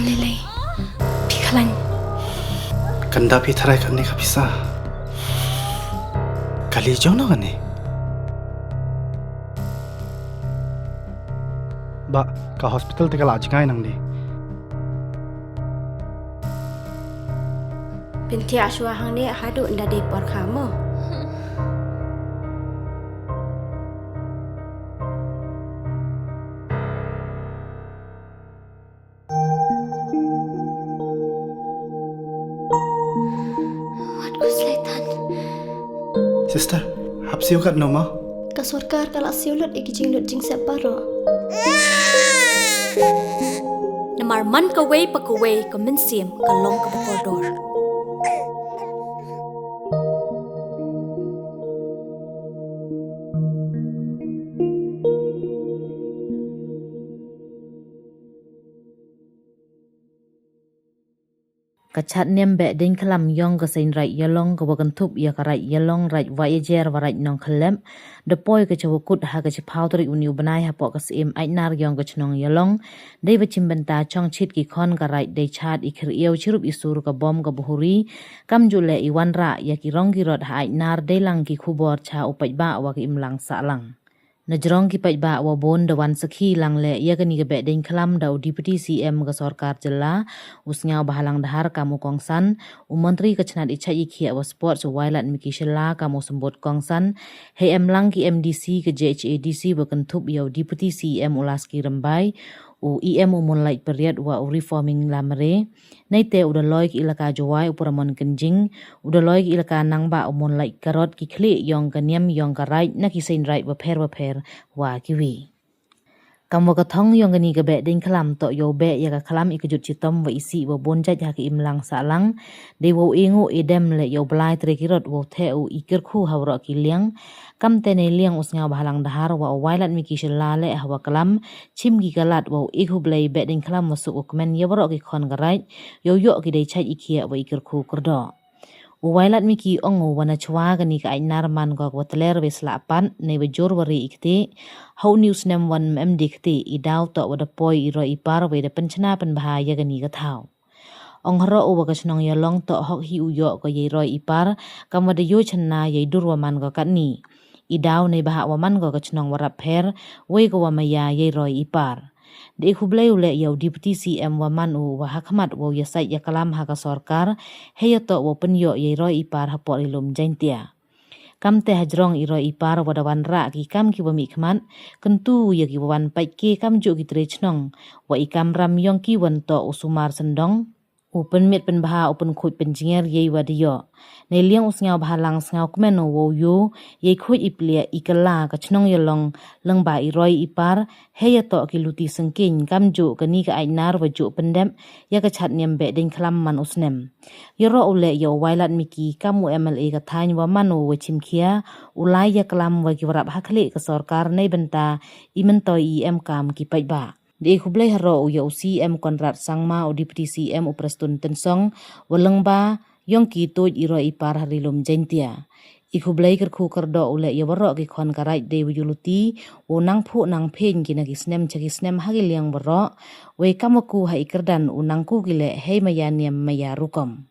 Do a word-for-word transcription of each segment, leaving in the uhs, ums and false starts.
Lei lei. Phi khlañ. Kanda phi tharai kani ka pisa. Kali jong no kani. Ba, ka hospital te ka la jngai nang di. Pynthia shuwa hangne haduh nda dei por kha mo. Wat ku slaitan. Sister, hap siew kat no ma? Ka sorkar ka la siew lut i ki jinglut jingsep baroh. Namar man kawei pa kawei ka mynsiem ka long kaba kordor. Ka chat niam Behdeiñkhlam yong ka Seiñraij Ialong ka wa kynthup ya ka Raij Ialong, Raij Wahiajer wa Raij Nongkhyllep, da poi ka cha wa kut ha ka chiphaw tarik uni u bnai hapoh ka Syiem Aitnar yong ka chnong Ialong. Dei wa chimbynta chong chit ki khon ka raij dei chat i khyriaw chirup i sur ka bom ka buhuri, kamjooh leh i wanrah ya ki rong ki rot ha Aitnar dei lang ki khubor cha u paidbah wa ki imlang sahlang. Najrong ki paidbah wa boon da wan sakhi lang leh ya kani ka Behdeiñkhlam da u Deputy C M ka sorkar jylla, u Sniawbhalang Dhar kam u kongsan, u Montri ka chnat i chait i khiah wa sports u Wailadmiki Shylla kam u symbut kongsan, hei em lang ki M D C ka J H A D C wa kynthup ya u Deputy C M u Laski Rymbai, u E M u Moonlight Pariat wa u Reforming Lamare. Neite u Daloi ki Elaka Jowai u Puramon Kynjing, u Daloi ki Elaka Nangbah u Moonlight Karot, ki khlieh yong ka niam yong ka raij na ki seiñraij wapher wapher wa kiwi. Kam wa ka thong yong kani ka Behdeiñkhlam toh yow beh ya ka khlam i kjut chitom wa i sih wa boon jait ha ki imlang sahlang. Dei wow e nguh e dem leh yow blai tre ki rot wow theh u i kyrkhu ha waroh ki liang. Kamte neiliang u Sniawbhalang Dhar wa u Wailadmiki Shylla leh ha wa klam chim ki ka lad wow e khublei Behdeiñkhlam wa suk u kmen ya waroh ki khon ka raij, yow yoh ki dei chait i khiah wa i kyrkhu kyrdoh. U Wailadmiki ong u wa nachwa kani ka Aitnar man ko ka wa tler wei slah pat, nei wa jur wa ri i kti. Ha uni u snem wan em di kti, i daw toh wa da poi i roi i par wei da pynchna pynbha ya kani ka thaw. Ong haroh u wa ka chnong Ialong toh hok hi u yoh ko yei roi i par, kam wa da yoh chynna yei dur wa man ko katni. I daw nei bahak wa man ko ka chnong wa rap pher, wei ko wa maya yei roi i par. Da e khublei u leh ya u Deputy C M wa man u wa hakhmat wow ya sait ya klam ha ka sorkar, hei ya toh wow pynyoh yei roi i par hapoh Ri Lum Jaintia. Kamte hajrong i roi i par wa da wanrah ki kam ki wa mih khmat, kyntu ya ki wa wan pait ki kamjooh ki tre chnong, wa i kamram yong ki wan toh u sumar syndong, u pynmit pynbha, u pynkhuid pynjngiar yei wa da yoh. Neiliang u Sniawbhalang Sniawkmen u wow yoh yei khuid i pliah i kylla ka chnong Ialong lyngba i roi i par, hei ya toh ki luti syngkien kamjooh kani ka Aitnar wa jooh pyndep ya ka chat niam Behdeiñkhlam man u snem. Yaroh u leh ya u Wailadmiki kam u M L A ka thaiñ wa man u wa chimkhia u lai ya klam wa ki wa rap hakhlieh ka sorkar neibynta i myntoi i em kam ki paidbah. Da e khublei haroh u ya u C M Conrad Sangma, u Deputy C M u Prestone Tynsong, wa lyngba yong ki tuid i roi i par ha Ri Lum Jaintia. E khublei kyrkhu kyrdoh u leh ya waroh ki khon ka raij dei wa yoh luti, u nang phuh nang phein ki na ki snem cha ki snem ha ki liang waroh, wei kam wa ku ha i kyrdan u nang ku ki leh hei maya niam maya rukom.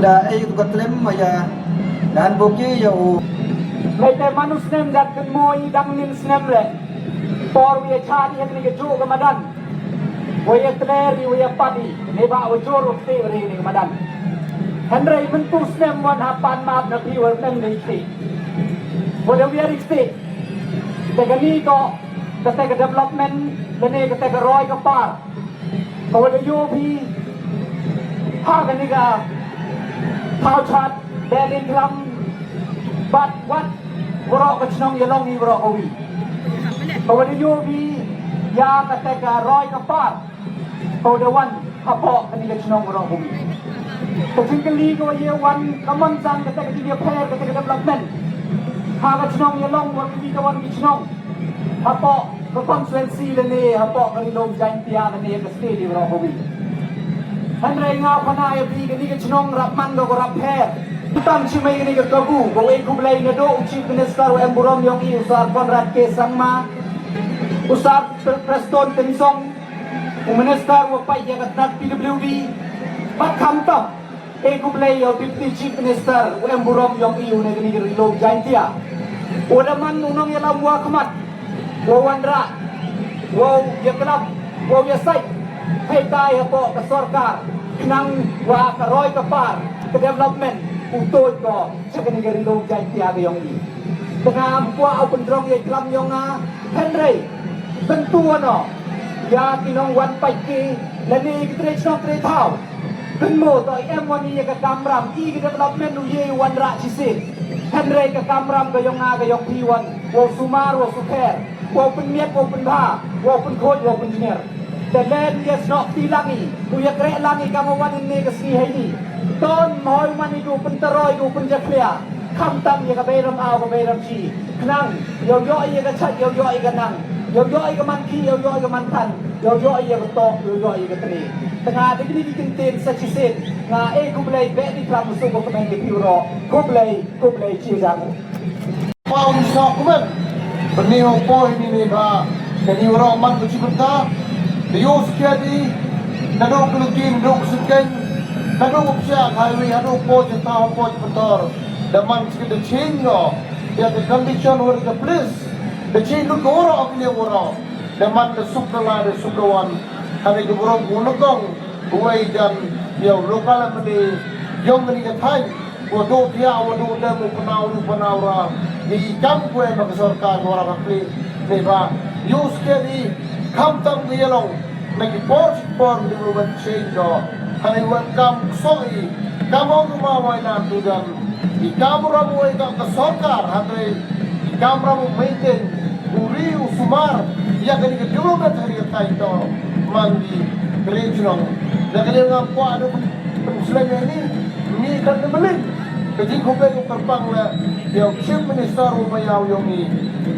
Da ei tu ka klem ma ya dan boki ya u. Lei te manu snem dat ken mo i dang nin snem le. Por wi ya cha di hen ni ka ju ka madan. Wa ya tler di wa ya padi. Ni ba wa jor wa kti wa ri ni ka madan. Henry mentu snem wan hapan map na pi wa nem ni kti. Wa da wi ya ri kti. Te ka ni to, ka te ka development, ka ni ka te ka roi ka par. Ka wa da yoh phi, ha ka ni ka thaw chat, Berlin Klam, bat wat, warok ka chnong ya long i warok ka wi. Ka wa da yoh phi, ya ka te ka roi ka par. Ko da wan, hapoh ka ni ka chnong warok ka wi. Ka jingkylli ko ye wan, ka man sang ka te ka jingya pher, ka te ka development. Ha ka chnong ya long, warok ka wi ka wan ki chnong. Hapoh ka constituency le ne, hapoh ka ri lum Jaintia le ne, ka state i warok ka wi. Henry nga khana ya phi ka ni ka chnong rap man ko rap pher. Tam chi mai ka ni ka kabu, ko e khublei na do u Chief Minister wa em burom yong i u Sir Conrad K Sangma. U Sir Pre-, Prestone Tynsong. U Minister wa pait ya ka tnat P W D, bat khamtam, e khublei ya u Deputy Chief Minister, u em burom yong i u ne ka ni ka ri lum Jaintia. U da man u nongyalam wa khmat, wa wanrah, wa ya klap, wa ya sait, hei tai hapoh ka sorkar, khnang wa ka roi ka par, ka development, u tuid ko, cha ka ni ka ri lum Jaintia ka yong i. Te nga ym kwah u pyntrong ya i klam yong nga, Henry, pyntu ano, ya ki nong wan pait ki, lane ki tre chnong tre thaw. Pynmo to em wan i ya ka kamram, i ka development u ye wanrah chisien. Henry ka kamram ka yong nga ka yong phi wan, wow sumar, wow sukher, wow pynmiat, wow pynbha, wow pynkhuid, wow pynjngiar. Te len ya snoh ti lang i, u ya kreh lang i kam wan ne ka sngi hei ni. Ton hoi man i u pyntaroi, u pynjakhlia. Khamtam ya ka beiram aw, ka beiram chi. Khnang, yow yoh ya ka chait, yow yoh ya ka nang. Yow yoh ya ka man ki, yow yoh ya ka man than. Yow yoh ya ka tok, yow yoh ya ka tni. Te nga da kini ki kyntien sa chisien. Nga e khublei beh di klam suk ko kmen ki phi warok. Khublei, khublei chi jang. Pau ni sok kmen. Bani ho poi ni ni ba. Kani warok man ko chi bynta. Te yow skia di. Nadooh ka lutin, nadooh ka sengkeng. Nadooh ka psiah highway, hadooh poi jata, poi jata. Da man chi da ching no. Ya ka condition wa ka place. Da ching lut ko warok, ka liang warok. Da man da suk da lai, da suk da wan. Hane ka burom ko nongkong, ko wei jan, yow local M L A, yong kani ka thaiñ, wa dooh thiah, wa dooh dem, wa pynnaw ri, pynnaw ra. Ni i kam ko em ka sorkar, ko ra ka pli, ni ba, yow skia di, khamtam ka yalong, na ki por chi por, ni ruban change do. Hane wan kam ksong i, kam ong ko ma wai na tu jan. I kam ram u e ka, ka sorkar, hynrei i kam ram u maintain, u ri u sumar, ya kani ka development ha kani ka thaiñ to, man di kre chnong. Na kani ngam kwah du pynslem ya ni, ni kan da mlin. Ka jingkhublei u kyrpang le, ya u Chief Minister u mayaw yong i,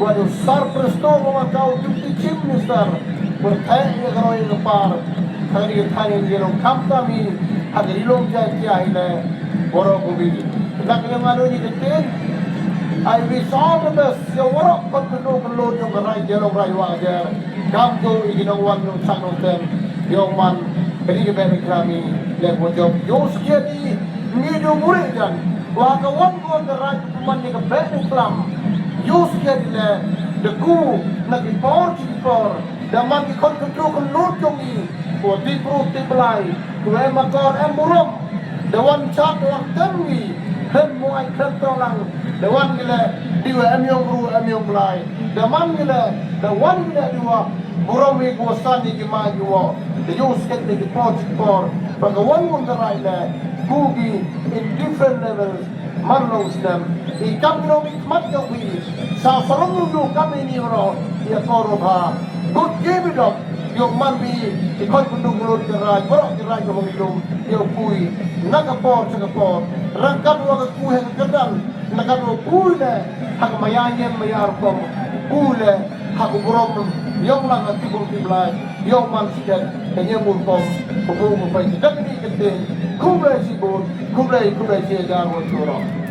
wa u Sir Prestone Tynsong, Deputy Chief Minister, pyrthai ya ka roi ka par, ha kani ka thaiñ ya long khamtam i, ha ka ri lum Jaintia hi le, Warok ko wi. Nak ne manu ni kyntin. I wish all the best. Ya warok kon kyndu kynlun yong ka rai, ya long rai wa jer. Kam ko i ki nongwan nongchak nongtem. Yong man. Kani ka beh ni klam i. Le ko jop. Yow skia di. Ni do muri jan. Wa ka wan ko ka rai ko man ni ka beh ni klam. Yow skia di le. Da ku. Na ki por chi ki por. Da man ki khon kyntu kynlut yong i, ko tip ruh tip blai, ko em akor em burom. Da wan chat wan tem i, khlem muai khlem tolang. Da wan ki le, di wa em yong bru em yong blai. Da man ki le, da wan ki le di wa, burom i ko san i ki ma ki wa. Da yow sket ni ki por ki por. Ba ka wan wan ka rai le, ku ki in different levels. Man long snem, i kam ki nong i khmat yong phi, sa sarong yung kam i ni ro, ya kor ro bha. Good game i dok, yong man phi, i khoi kyndu kynlut ki rai, borok ki rai ka bang i dum, yow pui, na ka por, sa ka por, rang kat wa ka kui ha ka kyrdan, na kat wa kui le, ha ka maya yem maya rukom, kui le, ha ka burom, yong lang ha tibul tiblai, yong man sidet, ka yem rukom, ka bu ka pai, ka kani ka ting, khublei chibun, khublei, khublei chi hajar wa churong.